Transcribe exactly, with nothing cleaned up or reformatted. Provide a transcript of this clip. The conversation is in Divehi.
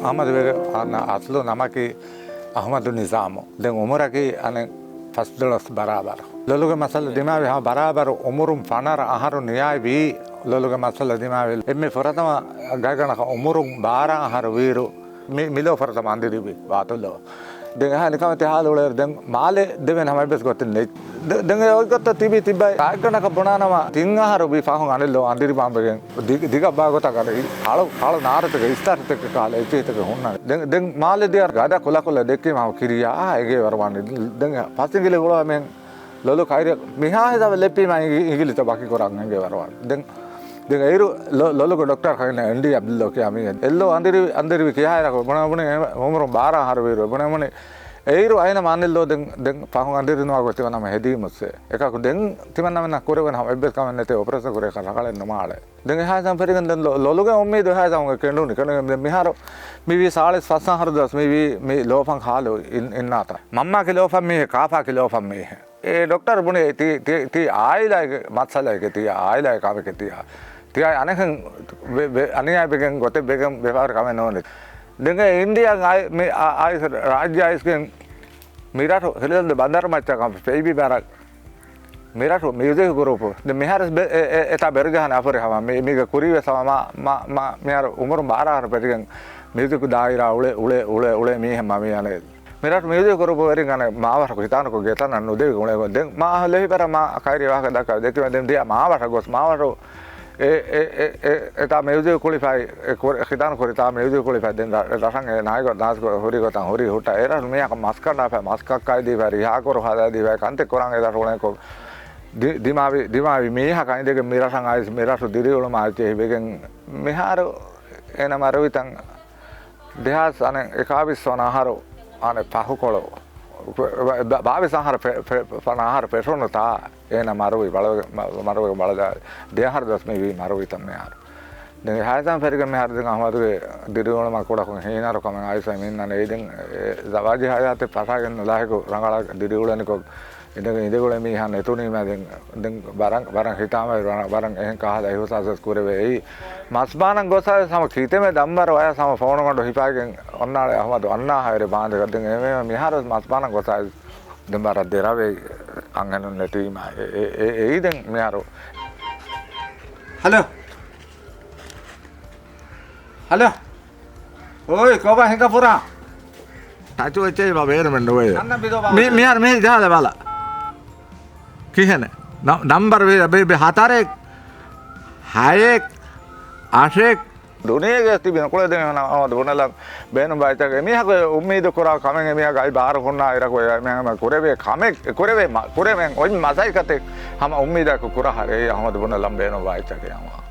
އަހްމަދު ބެގެ އަންނަ އަސްލު ނަމަކީ އަހްމަދު ނިޒާމު. ދެން އުމުރަކީ އަނެއް ފަސްދޮޅަސް ބަރާބަރު. ލޮލުގެ މައްސަލަ ދިމާވި ހަމަ ބަރާބަރު އުމުރުން ފަނަރަ އަހަރު ނިޔާވީ. ލޮލުގެ މައްސަލަ ދިމާވި އެންމެ ފުރަތަމަ ގައިގަނޑަކަށް އުމުރުން ބާރަ އަހަރު ވީއިރު މި، މިލޯ ފުރަތަމަ އަނދިރިވި ވާތުލޯ. ދެން އެހާ ނިކަމެތި ހާލު އުޅޭއިރު ދެން މާލެ ދެވޭނެ ހަމަ އެއްވެސް ގޮތެއް ނެތް. ދެ-، ދެން އެ އޮތް ގޮތަށް ތިބި ތިބަ ގާތްގަނޑަކަށް ބުނާނަމަ ތިން އަހަރު ވީ ފަހުން އަނެއްލޯ އަނދިރި ބާނބެގެން ދި-، ދިގަ ބާ ގޮތަށް އަނެއް ކަޅު، ކަޅު ނާރެތަކެއް އިސްތާށިތަކެއް ކަހަލަ އެއްޗިހިތަކެއް ހުންނަނީ. ދެން، ދެން މާލެ ދިޔަ ގަދަ ކުލަކުލަ ދެއްކީމަ ކިރިޔާ އެގޭ ވަރު ވާނީ. ދެން ފަސް އިނގިލި ހުޅުވަމެން ލޮލު ކައިރި މިހާ ހިސާބަށް ލެއްޕީމަ އިނގި-، އިނގިލިތައް ވަކި ކުރަން އެނގޭ ވަރު ވާނީ. ދެން، ދެން އެއިރު ލޮ-، ލޮލުގެ ޑޮކްޓަރ ކައިން އެންޑީ އަބްދުﷲ ކިޔާ މީހެއް. އެއްލޯ އަނދިރި، އަނދިރިވި ކިހާއިރަކު ބުނެ ބުނެ އުމުރުން ބާރަ އަހަރު ވީއިރު ބުނެ ބުނެ އެއިރު އައިނަ މާނެއްލޯ ދެން، ދެން ފަހުން އަނދިރި ނުވާ ގޮތް ތިމަންނަމެ ހެދީމުއްސޭ. އެކަކު ދެން ތިމަންނަމެންނަށް ކުރެވޭނެ ހަމަ އެއްވެސް ކަމެއް ނެތޭ އޮޕަރޭޝަން ކުރޭކަށް ރަނގަޅެއް ނުމާޅޭ. ދެން އެހާ ހިސާބަށް ފެށިގެން ދެން ލޮ-، ލޮލުގެ އުއްމީދު އެހާ ހިސާބުގެ ކެނޑުނީ. ކެނޑުނީ ދެން މިހާރު މިވީ ސާޅީސް ފަސް އަހަރު ދުވަސް މިވީ މި ލޯފަން ހާލު އިން-، އިންނާތަ. މަންމާ ކި ލޯފަން މީހެއް، ކާފާ ކި ލޯފަން މީހެއް. އެ ޑޮކްޓަރ ބުނި ތީ، ތީ، ތީ އާއިލާގެ މައްސަލައެކޭ، ތީ އާއިލާގެ ކަމެކޭ، ތީ އާ-، ތީ އާއި އަނެކަން ވެ-، ވެ-، އަނިޔާވެގެން ގޮތެއް ވެގެން ވެފައި ކަމެއް ނޫނޭ. ދެން އެ އިންޑިޔާ އާއި-، މި އާ-، އާއިސް ރާއްޖެ އައިސްގެން މިރަށު ހިލަދު ބަނދަރު މައްޗަކަށް ފެއިބި ބަރަށް މިރަށު މިއުޒިކް ގުރޫޕު. ދެން މިހާރު ބެ-، އެ-، އެ-، އެތާ ބެރުޖަހާނެ އަފުރި ހަމަ. މި-، މީގެ ކުރީވެސް ހަމަ މާ، މާ، މާ، މިހާރު އުމުރުން ބާރަ އަހަރު ފެށިގެން މިއުޒިކް ދާއިރާ އުޅޭ، އުޅޭ، އުޅޭ، އުޅޭ މީހެއް މަ މި އަނެއް. މިރަށު މިއުޒިކް ގުރޫޕު ވެރިން އަނެއް މާވަށަކު ހިތާނަކު ގެތަނަށް ނުދެވި އުޅޭ. ދެން މާ ލެހި ބަރަށް މާ ކައިރި ވާހަކަ ދައްކާ ދެއްކި ދެން ދިޔަ މާވަށަ ގޮސް މާވަށު އެ، އެ، އެ، އެ، އެތާ މިއުޒިކް ކުޅިފައި، އެ ކުރި-، ޚިތާން ކުރި ތާ މިއުޒިކް ކުޅިފައި ދެން ރަ-، ރަށަށް އެ ނާއިގޮ ނާސް ކޮ-، ހުރި ގޮތަށް ހުރި ހުއްޓާ. އެ ރަށު މީހަކަށް މަސް ކަނޑާފައި، މަސް ކައްކާއި ދީފައި، ރިހާކުރު ހަދާ ދީފައި، ކަންތައް ކުރަން އެ ރަށު އުޅެންކޮށް، ދި-، ދިމާވި، ދިމާވި މީހަކަށް އިނދެގެން މި ރަށަށް އައިސް މި ރަށު ދިރިއުޅުމާ އެއްޗެހި ވެގެން މިހާރު އޭނަ މަރުވިތަން ދެހާސް އަނެއް އެކާވީސް ވަނަ އަހަރު އަނެއް ފަހުކޮޅު، ބަ-، ބާވީސް އަހަރު ފެ-، ފެ-، ފަނަ އަހަރު ފެށުނު ތާ އޭނަ މަރުވި ބަޅަ-، މަ-، މަރުވެގެން ބަޅަދާ ދެ އަހަރު ދުވަސް މިވީ މަރުވިތަން މިހާރު. ދެން އެ ހައިސަން ފެށިގެން މިހާރު ދެން އަހްމަދުގެ ދިރިއުޅުމަށް ކުޑަކޮށް ހީނަރު ކަމެއް އައިސް މިންނަން. އެއީ ދެން އެ ޒަވާޖީ ހަޔާތެއް ފަށާގެން ނުލާހިކު ރަނގަޅަށް ދިރިއުޅެނިކޮށް އިނދެގެން އިނދެގުޅޭ މީހާ ނެތުނީމަ ދެން، ދެން ވަރަށް، ވަރަށް ހިތާމަވެރި، ވަރަށް، ވަރަށް އެހެން ކަހަލަ އިހުސާސް ވެސް ކުރެވޭ. އެއީ މަސްބާނަން ގޮސް އައިސް ހަމަ ކިތަންމެ ދަންވަރު އަޔަސް ހަމަ ފޯނުގަނޑު ހިފާގެން އޮންނާނެ އަހްމަދު އަންނާ ހައިރެ ބާނދެގަ. ދެން އެ މީހާ މިހާރު ވެސް މަސްބާނަން ގޮސް އައިސް ދެން ވަރަށް ދެރަވޭ އަންހެނުން ނެތީމަ. އެ، އެ، އެ، އެއީ ދެން މިހާރު. ހަލޯ. ހަލޯ. އޯއި، ކޮބާ ހިނގާ ފުރާ؟ ތަތު އެއްޗެއް ބޭނުމެއް ނުވޭ. އަންނަ ބިދޯ ބާ. މި-، މިހާރު މި ޖަހާލަ ބަލަ. ކިހެނެއް؟ ނަ-، ނަންބަރު ވޭ، ބޭ، ބޭ، ހަތަރެއް، ހައެއް، އަށެއް. ދުނިޔޭގެ ތިބި ނުކުޅެދެނީ އަހްމަދު ބުނެލަން ބޭނުންވާ އެއްޗަކަށް. އެމީހަކު އުއްމީދު ކުރާ ކަމެއް އެމީހަކަށް އައި ބާރު ހުންނާ އިރަކު އެމީހަކު ކުރެވޭ ކަމެއް، ކުރެވޭ މަ-، ކުރެވޭ އޮތް މަސައްކަތެއް ހަމަ އުއްމީދަކު ކުރާ ހަރޭ އަހްމަދު ބުނެލަން ބޭނުންވާ އެއްޗަކަށް ހަމަ.